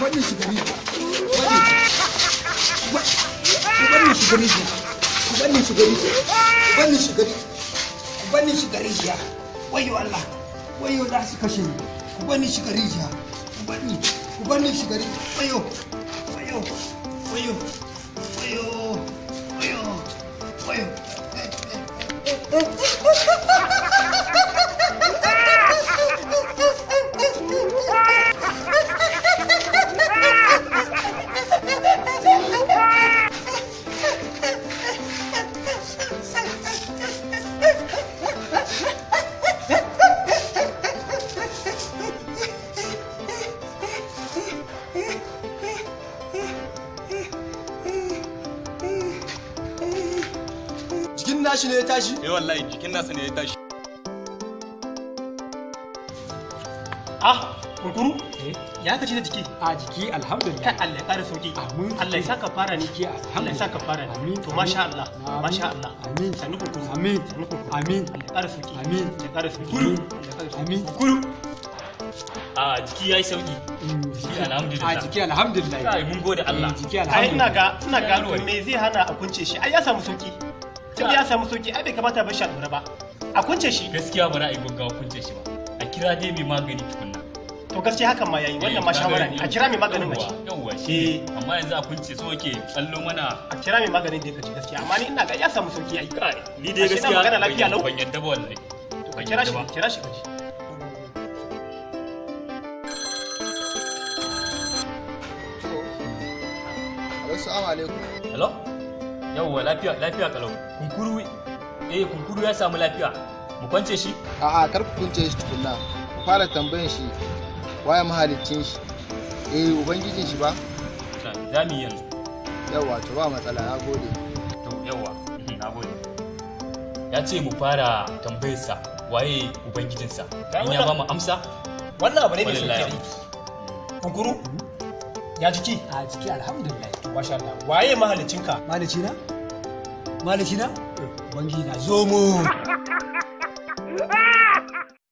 Ku shiga rijiya. Ku banni shiga rijiya. Ku banni shiga rijiya. Ku banni shiga rijiya. Ku banni shiga rijiya. Wayyo Allah. Wayyo, za su kashe ni. Ku banni shiga rijiya. Ku banni. Ku banni shiga rijiya. Wayyo. Wayyo. Wayyo. Wayyo. Wayyo. Wayyo. Jikin nashi ne ya tashi? Eh, wallahi jikin nasa ne ya tashi. Ah, Kunkuru? Ya ka ci da jiki? A jiki alhamdulillah. Kai, Allah ya ƙara sauki. Amin. Allah ya saka fara ni. Jiki Allah ya saka fara ni. Amin. To, masha Allah. Amin. Masha Allah. Amin. Sannu, Kunkuru. Amin. Sannu, Kunkuru. Amin. Allah ya ƙara sauki. Amin. Allah ya ƙara sauki. Amin. Allah ya ƙara sauki. Amin. Kunkuru. A jiki yayi sauki. Jiki alhamdulillah. A jiki alhamdulillah. Kai, mun gode Allah. Jiki Ai ina alhamdulillah. ga ina ga to me zai hana a kunce shi? Ai ya samu sauki. Tun ya samu sauki, ai bai kamata bar shi a ɗaure ba. A kunce shi. Gaskiya ba ra'ayi gaggawa kunce shi ba. A kira dai mai magani tukunna. To, gaskiya hakan ma yayi, wannan ma shawara ne. A kira mai maganin a ci. Yawwa shi. Amma yanzu a kunce, so yake tsallo mana. A kira mai maganin da ya kaci gaskiya. Amma ni ina ga ya samu sauki ai. Kai, ni dai Ashe na gaskiya magana lafiya lau? ban yadda ba wallahi. To, ka kira shi, kira shi kaji. Assalamu alaikum. Hello? Yawwa, lafiya lafiya kalau. Kunkuru, eh, Kunkuru ya samu lafiya. Mu kwance shi? A'a, kar ku kunce shi tukunna. Ku fara tambayan shi waye mahaliccin shi. Eh, ubangijin shi ba? Za mu yi yanzu. Yawwa, to ba matsala, na gode. To yawwa, na gode. Ya ce mu fara tambayarsa waye ubangijinsa. In ya ba mu amsa, Wannan abu ne mai sauki wallahi. ai. Kunkuru? Ya jiki? A jiki alhamdulillah. To, masha Allah. Waye mahalicinka? Malicina? Malicina? Ubangiji na zomo.